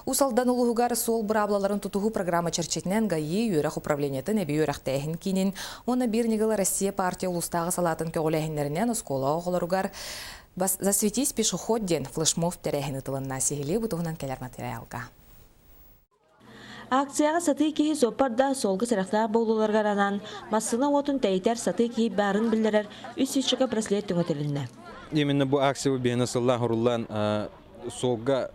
Уус Алдан улууһугар суол быраабылаларын тутуһуу программа чэрчитинэн ГАИ үөрэх управлениетын эбии үөрэхтээһин киинин уонна Биир ньыгыл Россия партия улуустааҕы салаатын көҕүлээһиннэринэн оскуола оҕолоругар «Засветись, пешеход» диэн флешмоб тэрээһин ыытылынна. Сиһилии бу туһунан кэлэр материалга. Акцияҕа сатыы киһи суоппар да суолга сэрэхтээх буолууларыгар анаан массыына уотун тэйитэр сатыы киһи баарын биллэрэр 300 браслет түҥэтилиннэ. Именно бу акция биһиэнэ сыллаан хуруллан суолга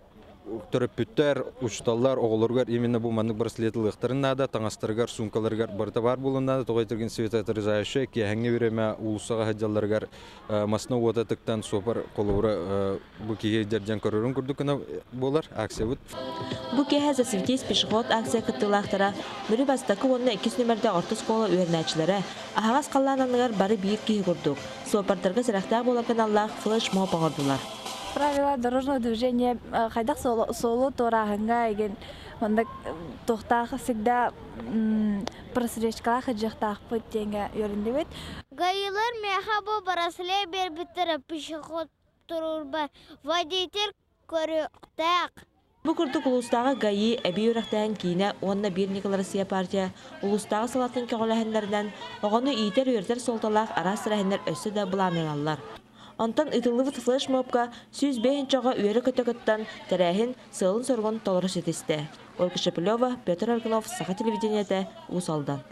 төрөппүттэр, учууталлар оҕолоругар именно бу маннык браслет ылыахтарын наада, таҥастарыгар, суумкаларыгар барыта баар буолуон наада. Тоҕо этэргин светоотражающая киэһэҥҥи бириэмэ уулуссаҕа сылдьалларыгар масна уота тыктан суопар холобура бу киһи дьэрдьэн көрөрүн курдук гына буолар акциябыт. Бу киэһэ «Засветись, пешеход» акция кыттыылаахтара Мүрү бастакы уонна иккис нүмердээх орто оскуола үөрэнээччилэрэ аһаҕас халлаан анныгар бары биир киһи курдук суоппардарга сэрэхтээх буолар аналлаах флешмоб оҥордулар. Правила дорожного движения хайдах суолу туорааһыҥҥа игин маннык туохтаах всегда просрочкалаах сылдьыахтаахпыт диэҥҥэ үөрэннибит. ГАИлар миэхэ бу браслет биэрбиттэрэ пешеход туруорбар водитель көрүөхтээх. Бу курдук улуустааҕы ГАИ эбии үөрэхтээһин киинэ уонна Биир ньыгыл Россия партия улуустааҕы салаатын көҕүлээһиннэринэн оҕону иитэр-үөрэтэр суолталаах араас тэрээһиннэр өссө да былааннаналлар. Онтон ыытыллыбыт флешмобка 105 оҕо үөрэ-көтө кыттан, тэрээһин сыалын-соругун толору ситистэ. Ольга Шепелева, Петр Аргунов, Саха телевидениетэ, Уус Алдан.